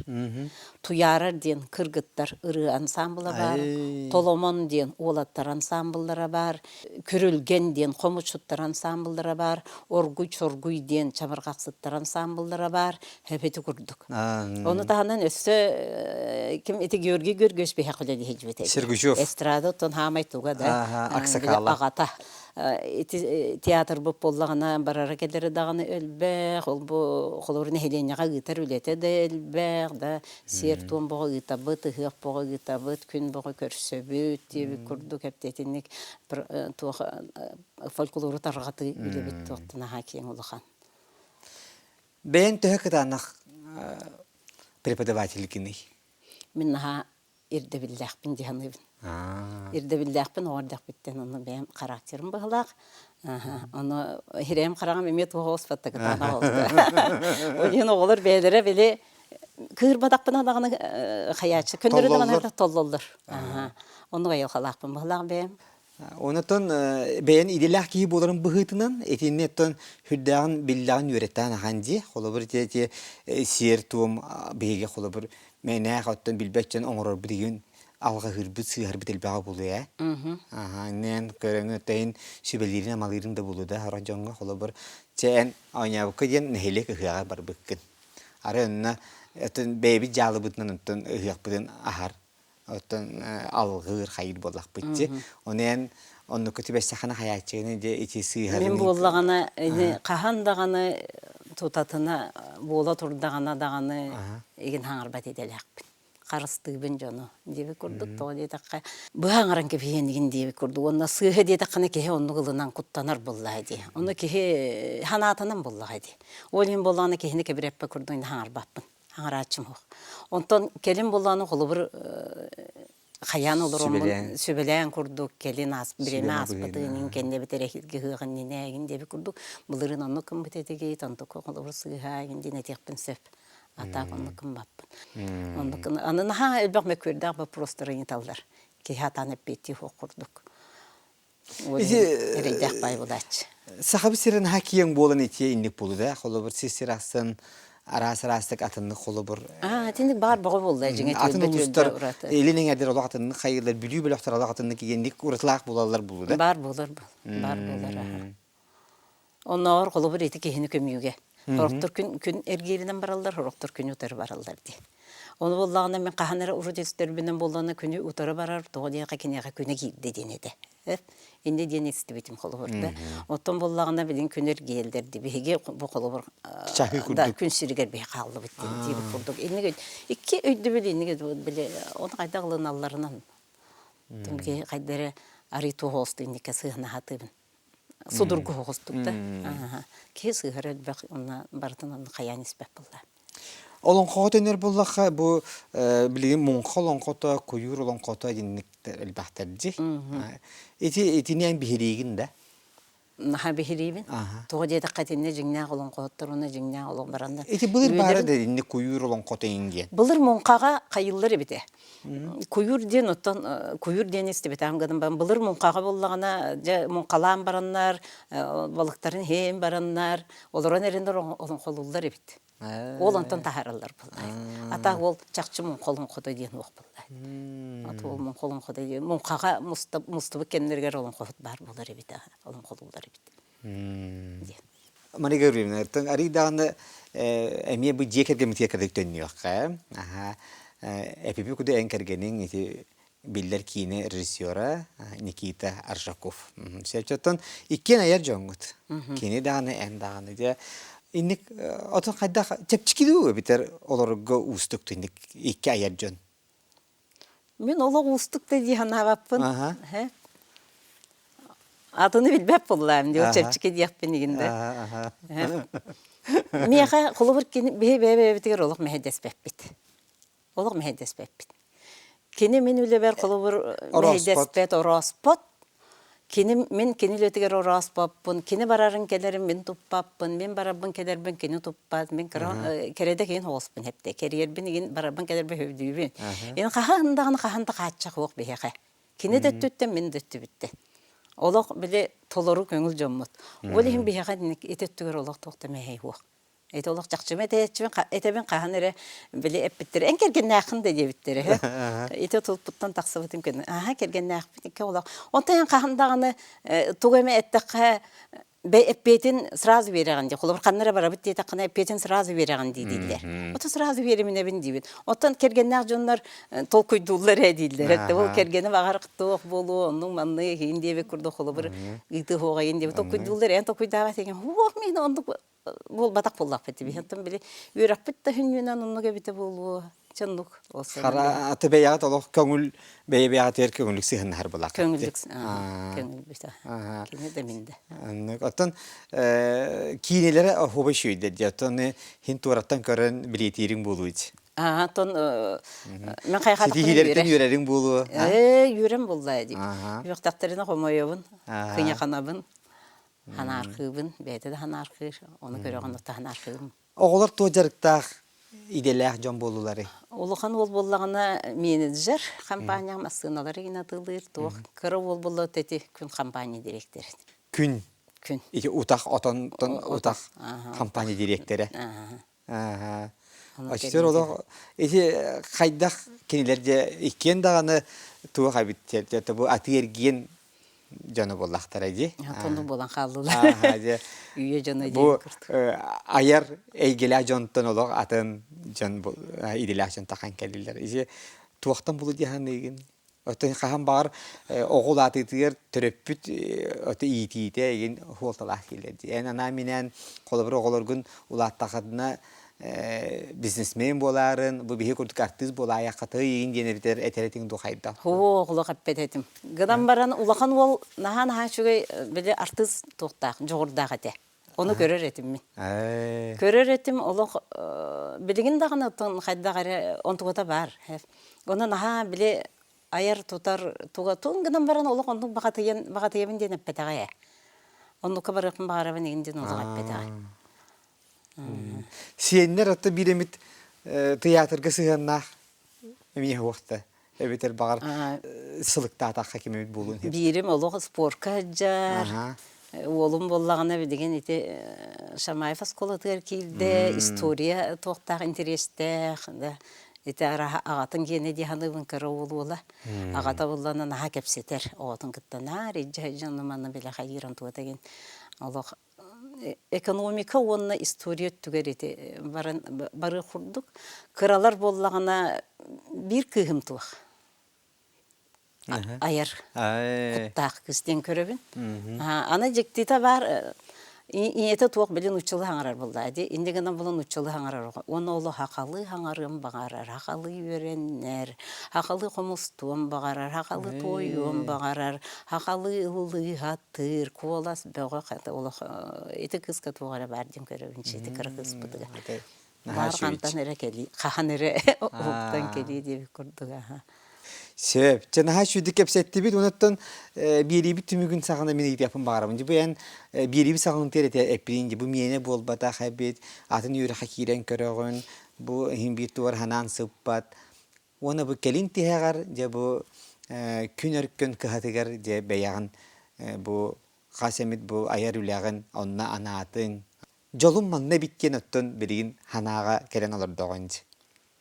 Speaker 2: Туйаарар диэн кыргыттар ырыа ансаамбыла баар, Толомон диэн уолаттар ансаамбыллара баар, Күрүлгэн диэн хомусчуттар ансаамбыллара баар, Оргуй-чоргуй диэн чабырҕахсыттар ансаамбыллара баар, эбити курдук. Ону таһынан өссө ким ити Георгий Георгиевич биһэх үлэлиһилдьибит
Speaker 1: Сергучев.
Speaker 2: Эстрада оттон хаамай туга да аҕата ити театрбыт буоллаҕына барара кэлэрэ даҕаны элбэх, ол бу холобур нэһилиэнньэҕэ ыытар үлэтэ да элбэх, да сиэр-туом боҕо ыытабыт, ыһыах боҕо ыытабыт, күн боҕо көрсөбүт диэбит курдук эптиэтинник туох фольклору тарҕатыы үлэбит туохтан наһаа киэҥ улахан.
Speaker 1: Бэйэҥ төһө кытаанах преподавателькиный?
Speaker 2: Мин наһаа ирдэбиллээхпин дии саныыбын. Ирдэбиллээхпин оҕо эрдэхпиттэн ону бэйэм характерым быһылаах. Ону хирэйим хараҕым эмиэ туох оҕуспатта кытаанах оҕуста. Ол иһин оҕолор бэйэлэрэ били кыырбатахпына даҕаны хайааччы көннөрү даҕаны толлоллор. Оннук айылҕалаахпын быһылаах бэйэм.
Speaker 1: Онотон бэйэн идэлээх киһи буоларын быһыытынан итинни оттон сүрдээҕин биллэҕин үөрэттээн ахан дии. Холобур ити ити сиэр-туом биһиги холобур мэнээх оттон билбэт дьон оҥорорбут игин алҕаһыырбыт сыыһарбыт элбэҕэ буолуо ээ. Аха иннин көрөҥү оттон сүбэлиирин амалыырын да буолуо да сорох дьоҥҥо холобур чэ эн оонньообукка диэн нэһилиэк ыһыаҕар барбыккын. Арай онно оттон бэйэбит дьаалыбытынан оттон ыһыахпытын аһар оттон алҕыыр хайыр буоллахпыт дии. Ону эн оннукка түбэстэххинэ хайааччыгыны дьэ ити сыыһарын
Speaker 2: Мин буоллаҕына ини хаһан даҕаны тутатына буола турдаҕына даҕаны игин хаҥарбат идэлээхпин. Харыстыыбын дьону диэбит курдук тоҕо диэтэххэ быһа аҥаран кэбиһиэн игин диэбит курдук уонна сыыһа диэтэххинэ киһи оннук ылынан куттанар буоллаҕа дии. Ону киһи санаатынан буоллаҕа дии. Ол иһин буоллаҕына киһини кэбирэппэ курдук хаҥарбаппын. Хаҥарааччым суох. Онтон кэлин буоллаҕына холобур. Хайаан олороммун сүбэлээн курдук кэлин аас бириэмэ ааспытын кэннэ эбэтэр эһиилги ыһыах иннинэ эҥин диэбит курдук былырыын оннук гыммыт этигит онтуку холобур сыыһа эҥин диэн этиэхпин сөп. А так оннук гыммаппын. Оннук аны наһаа элбэх мөккүөрдээх боппуруостары ыйыталлар. Киһи атаан эппиэттии суох курдук.
Speaker 1: Ити
Speaker 2: Эрэйдээх баай булааччы.
Speaker 1: Сахабыт сирэ наһаа киэҥ буолан итиэ инник буолу да холобур сир сир ахсын араас араастык атыннык холобур
Speaker 2: Аа, итинник баар боҕо буолла дьиҥэ
Speaker 1: атын
Speaker 2: түөлбэ
Speaker 1: улуустар
Speaker 2: түөлбэ ураты.
Speaker 1: илин эҥэрдэр олох атыннык хайыылар Бүлүү бөлөхтөр олох атыннык инник уратылаах буолаллар булу да
Speaker 2: Баар буолар баар буолар аха. Оннооҕор холобур ити киһини көмүүгэ. Сорохтор күн күн эргииринэн бараллар, сорохтор күнү утары бараллар дии. Ону буоллаҕына мин хаһан эрэ урут истэрбинэн буоллаҕына күнү утары барар, тоҕо диэххэ киниэхэ күнэ киирдэ диэн этэ. Инньэ диэн истибитим холобур да. Оттон буоллаҕына билигин күн эргийэллэр дии. Биһиги бу холобур
Speaker 1: Чаһыы
Speaker 2: да
Speaker 1: курдук.
Speaker 2: күн сиригэр биһи хааллыбыт диэн диэбит курдук. Инники икки өйдөбүл инники били ону хайдах ылыналларынан Түмки хайда эрэ арый туох инникке сыһынаһатыыбын. Судургу соҕустук да. Киһи сыыһара элбэх уонна барытын онно хайаан испэт буолла.
Speaker 1: Олоҥхоҕо төнөр буоллахха бу билигин муҥха олоҥхото, куйуур олоҥхото динниктэр элбэхтэр дии. Ити итини эн биһириигин да?
Speaker 2: Наһаа биһириибин. Тоҕо диэтэххэ итиннэ дьиҥнээх олоҥхоһуттар уонна дьиҥнээх олох бараннар.
Speaker 1: Ити былыр баара да инник куйуур олоҥхото иҥ диэн.
Speaker 2: Былыр муҥхаҕа хайыллар эбитэ. Куйуур диэн оттон куйуур диэн истибэтэҕим гынан баран былыр муҥхаҕа буоллаҕына дьэ муҥхалаан бараннар балыктарын иһэн бараннар олорон эрэннэр олоҥхолууллар эбит. Ол онтон таһаараллар буоллаҕа. А так ол чахчы муҥха олоҥхото диэн уох буоллаҕа. Аты ол муҥха олоҥхото диэн муҥхаҕа мустубут кэмнэригэр олоҥхоһут баар буолар эбит олоҥхолууллар эбит диэн.
Speaker 1: Мария Гаврильевна, арый даҕаны эмиэ бу дьиэ кэргэммитигэр кытары төннүөххэ. Аха. Эпипи куду эн кэргэниҥ ити биллэр киинэ режиссера Никита Аржаков. Сөптөн иккиэн айар дьоҥҥут. Кини даҕаны, эн даҕаны дьэ инник отон хайдах чэпчэки дуу эбитэр олорорго уустук инник икки айар дьон.
Speaker 2: Мин олох уустук да дии санаабаппын. Атыны билбэт буоллаам дии, ол чэпчэки диэхпин игин да. Миэхэ холобур кини биһи бэйэ-бэйэбитигэр олох мэһэйдэспэппит. Олох мэһэйдэспэппит. Кини мин үлэбэр холобур мэһэйдэспэт, орооспот. Кини мин кини үлэтигэр орооспоппун, кини барарын кэлэрин мин туппаппын, мин барарбын кэлэрбин кини туппат, мин кыра кэрэдэ киһин хоҕуспун эптэ, кэрийэрбин игин барарбын кэлэрбин сөбүлүүбүн. Ин хаһан даҕаны хаһан да хааччах суох биһиэхэ. Кини да өттүттэн, мин да өттүбүттэн. Олох били толору көҥүл дьоммут. Ол иһин биһиэхэ ити өттүгэр олох туох да мэһэй суох. Ити олох чахчыма этээччибин этэбин хаһан эрэ били эппиттэрэ эн кэргэннээххин да диэбиттэрэ ити тулпуттан тахсыбытым кэннэ аха кэргэннээхпин икки олох онтон эн хаһан даҕаны тугу эмэ эттэххэ эппиэтин сразу биэрэҕин дии холобур ханна эрэ барабыт диэтэххинэ эппиэтин сразу биэрэҕин дии дииллэр ото сразу биэриминэбин диибин оттон кэргэннээх дьоннор толкуйдууллар ээ дииллэр ол кэргэнэ баҕар туох буолуо оннук маннык иһин диэбит курдук холобур ыытыһуоҕайын диэбит толкуйдууллар эн толкуйдаабат эгин уох мин оннук буолбатах буоллахпыт дии. Оттон били үөрэхпит да хүннүнэн оннук эбитэ буолуо. Чоннук.
Speaker 1: Хара аты бэйэҕит олох көҥүл бэйэ-бэйэҕитигэр көҥүллүк сыһыннаһар булааххыт.
Speaker 2: Көҥүллүк көҥүлбүт. Кини да мин да.
Speaker 1: Оннук. Оттон киинэлэрэ оһуобай үчүгэйдэр дии. Оттон хин туораттан көрөн билиэтиириҥ буолуо ити.
Speaker 2: Аа, оттон мен хайхатахпына
Speaker 1: Ситиһиилэртэн үөрэриҥ буолуо.
Speaker 2: Ээ, үөрэн буллаа дии. Үөхтэхтэринэ хомойобун, кыйаханабын. Ханаархыыбын, бэйэтэ да ханаархыыр, ону көрөҕүн отто ханаархыыбын.
Speaker 1: Оҕолор туох дьарыктаах, идэлээх дьон буоллуларый?
Speaker 2: Улахан уол буоллаҕына менеджер компания массыыналары гин атыылыыр, туох кыра уол буолла ити күн компания дириэктэрэ.
Speaker 1: Күн.
Speaker 2: Күн.
Speaker 1: Ити утах отонтон утах компания дириэктэрэ. Оччотугар олох ити хайдах кинилэр дьэ иккиэн даҕаны туох эбит бу атыы-эргиэн дьоно буоллахтара дии.
Speaker 2: Оннук буолан хааллылар. Үйэ дьоно
Speaker 1: Бу айар эйгэлээх дьонтон олох атын дьон идэлээх дьон тахан кэллилэр. Ити туохтан булу дии саныыгын? Оттон хаһан баҕар оҕо улаатыытыгар төрөппүт ото иитиитэ игин суолталаах киилэр дии. Эн анаан-минээн холобур оҕолоргун улааттаххытына бизнесмен буолаарын, бу биһи курдук артыыс буолаайаххыты игин диэн эбитэр этэр этиҥ дуу хайдах?
Speaker 2: Оо, олох эппэт этим. Гынан баран улахан уол наһаа-наһаа үчүгэй били артыыс туохтаах, дьоҕурдаах этэ. Ону көрөр этим мин. Көрөр этим олох билигин даҕаны оттон хайдах эрэ онтугата баар. Ону наһаа били Айар-тутар туга тугун гынан баран олох оннук баҕатыйан баҕатыйабын диэн эппэтэҕэ ээ. Оннукка барыахпын баҕарабын игин диэн олох эппэтэҕэ.
Speaker 1: Сиэннэр ата биир эмит тыйаатырга сыһыаннаах эмиэ уохта эбэтэр баҕар сылыктаатахха ким эбит буолуон
Speaker 2: Биирим олох спорка сылдьар. Уолум буоллаҕына билигин ити Шамаев оскуолатыгар киирдэ, история туохтаах интэриэстээх да ити араһа аҕатын гиэнэ дии саныыбын кыра уол уола. Аҕата буллана наһаа кэпсэтэр оҕотун кытта наар илдьэ сылдьан манна билэ хайыыран туота гин олох экономика уонна история өттүгэр ити баран барыы курдук кыралар буоллаҕына биир кыыһым туох айар куттаах кыыс диэн көрөбүн. Аны дьиктитэ баар ийэтэ туох били нууччалыы хаҥарар буоллаа дии. Инньэ гынан булан нууччалыы хаҥарар оҕо. Уонна оло хахалыы хаҥарыан баҕарар, хахалыы үөрэнэр, хахалыы хомустуон баҕарар, хахалыы туойуон баҕарар, хахалыы ыллыы сатыыр, куолас бөҕө олох ити кыыска туох эрэ баар диэн көрөбүн ити кыра кыыспытыгар.
Speaker 1: Наһаа
Speaker 2: Баар хантан эрэ кэлии, хаһан эрэ уһуктан кэлии диэбит курдук аха.
Speaker 1: Сөп. Чэ, наһаа үчүгүйдүк кэпсэттибит. Онуттан биэриибит түмүгүн саҕана мин ыйытыахпын баҕарабын. Дьэ, бу эн биэриибит саҕаланыытыгар этэ эппиин, дьэ, бу миэнэ буолбатах эбит, атын үөрэххэ киирэн көрөҕүн, бу иһин биир тугар санаан сыппат. Уонна бу кэлин тиһэҕэр, дьэ, бу күн өркөн кыһатыгар, дьэ, бэйэҕин бу хас эмит бу айар үлэҕин онно анаатыҥ, Дьолум манна эбит диэн оттон билигин санааҕа кэлэн олордоҕун дии.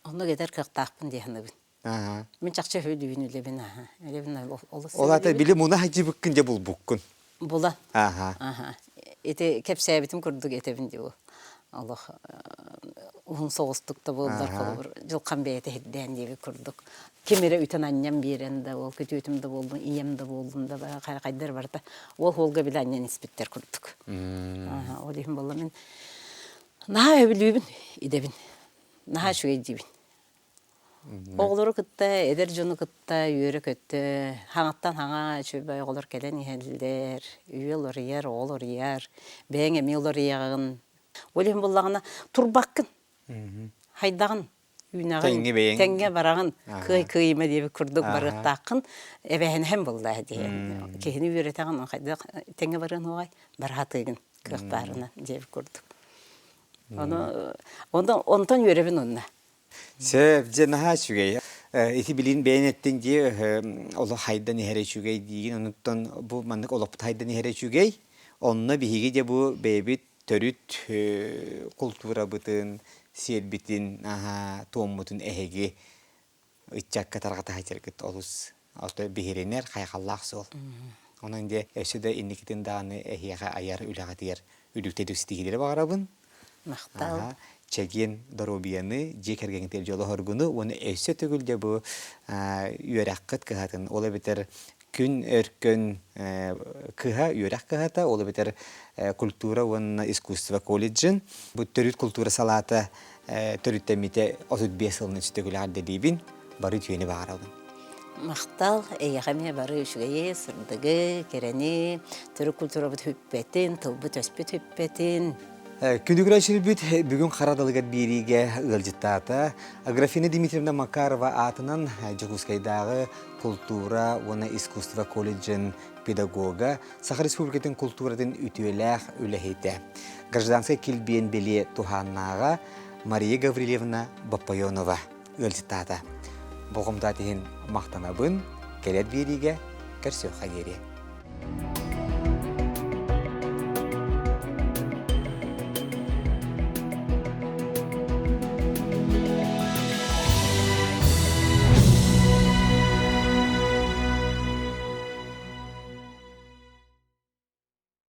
Speaker 2: Оннук этэр кыахтаахпын дии саныыбын.
Speaker 1: Аһа.
Speaker 2: Мин чахчы өйдүүбүн үлэбин аһа. Үлэбин олус
Speaker 1: Ол аата
Speaker 2: сөбүлүүбүн.
Speaker 1: били муна сылдьыбыккын дьэ булбуккун.
Speaker 2: Була.
Speaker 1: Аһа.
Speaker 2: Аһа. Ити кэпсээбитим курдук этэбин дии ол. Олох уһун соҕустук да буоллар
Speaker 1: Аһа.
Speaker 2: холобур дьылхан бэйэтэ иһирдээн диэбит курдук. Ким эрэ үтэн анньан биэрэн да ол күтүөтүм да буоллун, ийэм да буоллун да хайдар барыта уол уолга били анньан испиттэр курдук. Ол иһин буолла мин наһаа өбүлүүбүн идэбин. Наһаа үчүгэй диибин. Оҕолору кытта, эдэр дьону кытта үөрэ-көтө, хаҥаттан хаҥа үчүгэй оҕолор кэлэн иһэллэр, үйэ уларыйар, оҕо уларыйар, бэйэҥ эмиэ уларыйаҕын. Ол иһин буоллаҕына турбаккын, хайдаҕын үүнэҕин,
Speaker 1: Тэҥҥэ бэйэҥ
Speaker 2: тэҥҥэ бараҕын,
Speaker 1: Аха.
Speaker 2: кыай кыайыма диэбит курдук
Speaker 1: Аха.
Speaker 2: барыахтааххын, эбээһинэһэн буоллаа диэн. Киһини үөрэтэҕин, хайдах тэҥҥэ барыан уоҕай, бара сатыыгын кыах баарына диэбит курдук. Ону, онтон, онтон үөрэбин онно.
Speaker 1: Сөп, дьэ наһаа үчүгэй. Ити билин бэйэн эттин дии олох хайдан иһэрэ үчүгэй диигин, онуттан бу маннык олохпут хайдан иһэрэ үчүгэй. Онно биһиги дьэ бу бэйэбит төрүт култуурабытын, сиэрбитин, аһаа, туоммутун эһиги ыччакка тарҕата сылдьаргыт олус ото биһиринэр хайҕаллаах суол. Онон дьэ өссө да инникитин даҕаны эһиэхэ айар үлэҕитигэр үрдүктэ ситиһиилэри баҕарабын.
Speaker 2: Махтал.
Speaker 1: Чэгиэн доруобуйаны, дьиэ кэргэҥҥитигэр дьолу-соргуну уонна өссө төгүл дьэ бу үөрэххит кыһатын, ол эбэтэр күн өркөн кыһа, үөрэх кыһата, ол эбэтэр культура уонна искусство колледжын, бу төрүт култуура салаата төрүттэммитэ 35 сылынан сүтэ эҕэрдэлиибин, бары үтүөнү баҕарабын.
Speaker 2: Махтал, эйиэхэ эмиэ бары үчүгэйи, сырдыгы, кэрэни, төрүт культурабыт сүппэтин, тылбыт-өспүт сүппэтин.
Speaker 1: Күнүгүрэ сүрбүт бүгүн хара далыгар биэриигэ ыалдьыттаата Аграфена Дмитриевна Макарова аатынан Дьокуускайдааҕы култуура уонна искусство колледжын педагога, Саха Республикатын култууратын үтүөлээх үлэһитэ, гражданскай килбиэн бэлиэ туһааннааҕа Мария Гаврильевна Боппойонова ыалдьыттаата. Болҕомтоот иһин махтанабын, кэлэр биэриигэ көрсүөххэ диэри.